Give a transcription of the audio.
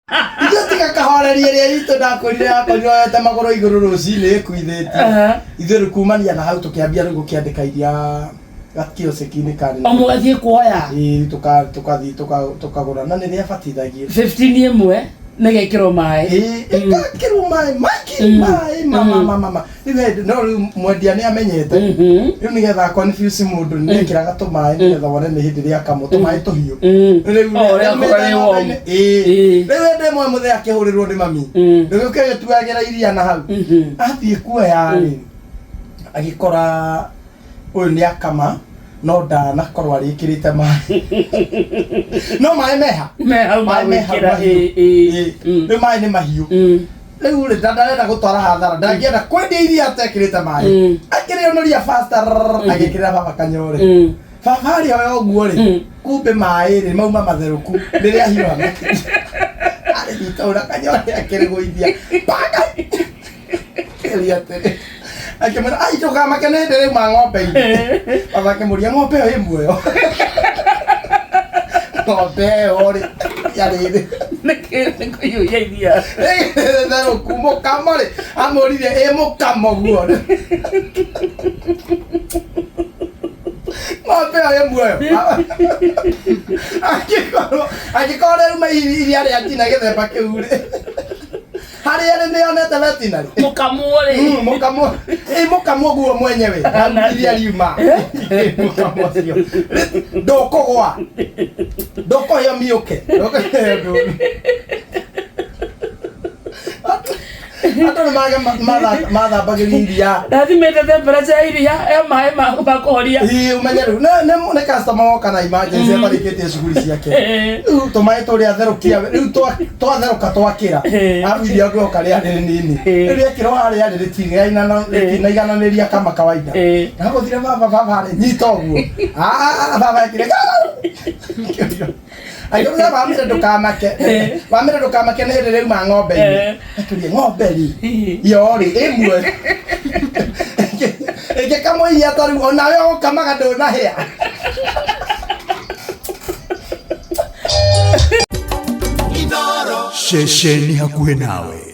Ithuĩ tiga kahoreria ĩrĩa itũ ndakwĩrire yakorirwo yoete magũrũ igũrũ rũcinĩ ĩkuithĩtie. Ithuĩ rĩu kumania na hau tũkĩambia rĩu gũkĩandĩka iria gakiosiki-inĩ karĩ O mũgathiĩ kuoya. Ĩĩ, tũkathiĩ tũkagũra na nĩ rĩabatithagio. 15 ĩmwe nĩgekĩrwo maĩ. Ĩĩ, ĩgakĩrwo maĩ maingĩ maĩ ma ma ma ma ma. Rĩu hĩndĩ no rĩu mwendia nĩ amenyete. Rĩu nĩgetha confuse mũndũ nĩ ekĩraga tũmaĩ nĩgetha wone nĩ hĩndĩ rĩakamwo tũmaĩ tũhiũ. Rĩu Oh, rĩu rĩakorwo rĩ warm. ĩĩ. Rĩu hĩndĩ ĩmwe mũthee akĩhũrĩrwo nĩ mami. Rĩu kĩgĩtuagĩra iria na hau. Athiĩ kuoya rĩ agĩkora ũyũ nĩ akama no ndanakorwo arĩkĩrĩte maĩ. No maĩ meha. Me hau Maĩ me hau magwĩkĩra, mahiũ. ĩĩ, ĩĩ. Ĩĩ. Rĩu maĩ nĩ mahiũ. Rĩu rĩ ndarenda gũtwara hathara ndangĩenda kwendia iria atekĩrĩte maĩ. Akĩrĩonoria faster agĩkĩrĩra baba kanyore. Baba arĩ oya ũguo rĩ kumbe maĩ rĩ mauma matherũku rĩrĩa hiũha makĩria. Arĩnyita ũra kanyore akĩrĩgũithia. Panga! Akĩũria atĩrĩ akĩmwĩra ai ndũkamake nĩ hĩndĩ rĩu ma ng'ombe-inĩ. Baba akĩmũria ng'ombe ĩyo ĩ muoyo. Ng'ombe ĩyo rĩ yarĩ Nĩkĩ nĩ kũiyũria iria? therũku mũkamo rĩ amũririe ĩ mũkamo guo ng'ombe ĩyo ĩ muoyo angĩkorwo angĩkorwo rĩu ma iria rĩa njina gĩthemba kĩu rĩ harĩa rĩ nĩonete vetinary Mũkamwo rĩ. Mũkamo ĩ mũkamo guo mwenyewe na iria riuma mũkamo ũcio Rĩ- ndũkũgwa ndũkũheo miũke Ndũkũheo ndũ- andũ nĩ mathambagĩria iria. Ndathimĩte temperature ya iria ya maĩ ma kũhoria. Ĩĩ, ũmenye rĩu nĩ customer woka na emergency atarĩkĩtie cuguri ciake. Rĩu tũmaĩ tũrĩa therũkia rĩu twatherũka twakĩra arabu iria ngũhoka rĩarĩ rĩnini. Rĩu rĩekĩrwo harĩa rĩ rĩtinaigananĩria kama kawaida. Ndagũthire baba baba rĩ nyita ũguo. Ah, baba ekire akĩruga wamĩre ndũkamake wamĩre ndũkamake nĩ hĩndĩ rĩu ma ng'ombe-inĩ akĩũria ng'ombe rĩ yo rĩ ĩ muoyo ĩngĩkamwo iria ta rĩu onawe ũgũkamaga ndũnahĩa. Ceceni hakuhĩ nawe.